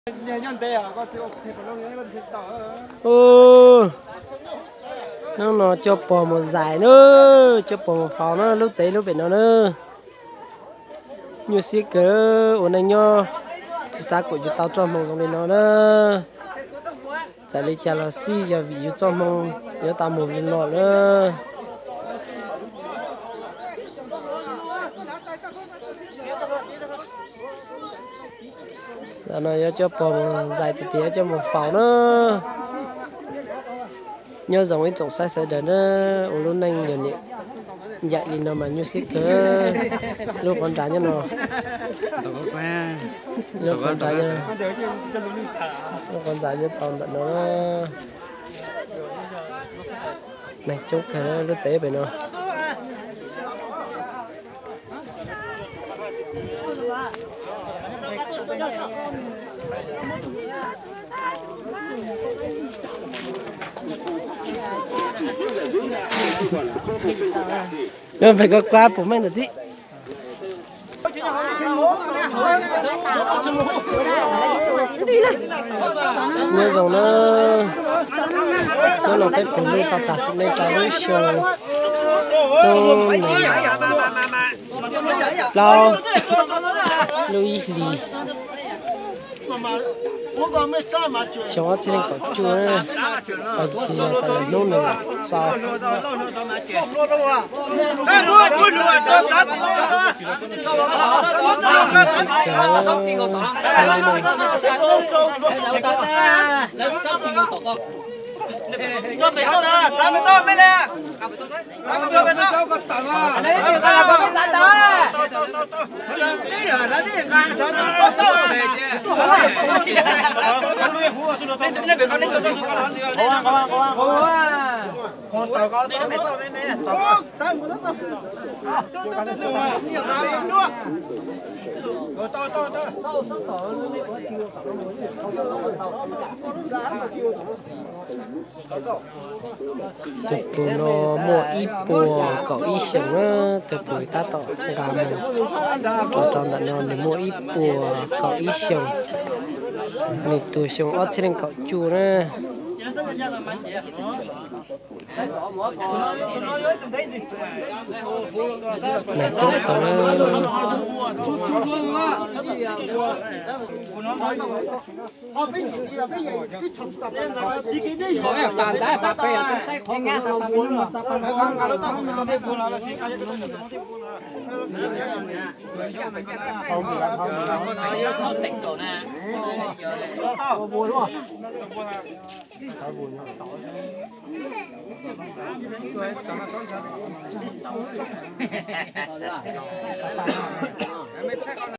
Hnub no coj pog mus zais na, coj pog mus faus na, lub tsev lub pem no na. Nyuaj siab kawg, ua neej nyob tsis xav kom yus tau txoj hmoo zoo li no na. Txawm li cas los xij yog vim yus txoj hmoo yuav tau mus li no na. Ntawm no yuav coj pog mus zais tias yuav coj mus faus na. Nyob zoo ib tsoom saib sawv daws na, ua lub neej yog niam ncaim li no mas nyuaj siab kawg. Lub qhov nrad nyob no, lub qhov nrad, lub qhov nrad nyob txog ntawm no. Neeg coob kawg lub tsev pem no. Pem koj kuab puas meej ntawm txij. Nyob zoo na, nyob no peb pum lub tau tas xwm nej rau lub xyoo, lub nees nkaum plaub, lub ib hlis, xyoo ob txhiab leej kaum cuaj na, tsis yog tas lawm hnub nees nkaum xaus. Tus pum no muaj ib puas kaum ib xyoos na, tus pum tab tom nqa mus rau rau ntawm no nws muaj ib puas kaum ib xyoos, nws tuag xyoo ob txhiab leej kaum cuaj na. Neeg coob kawg.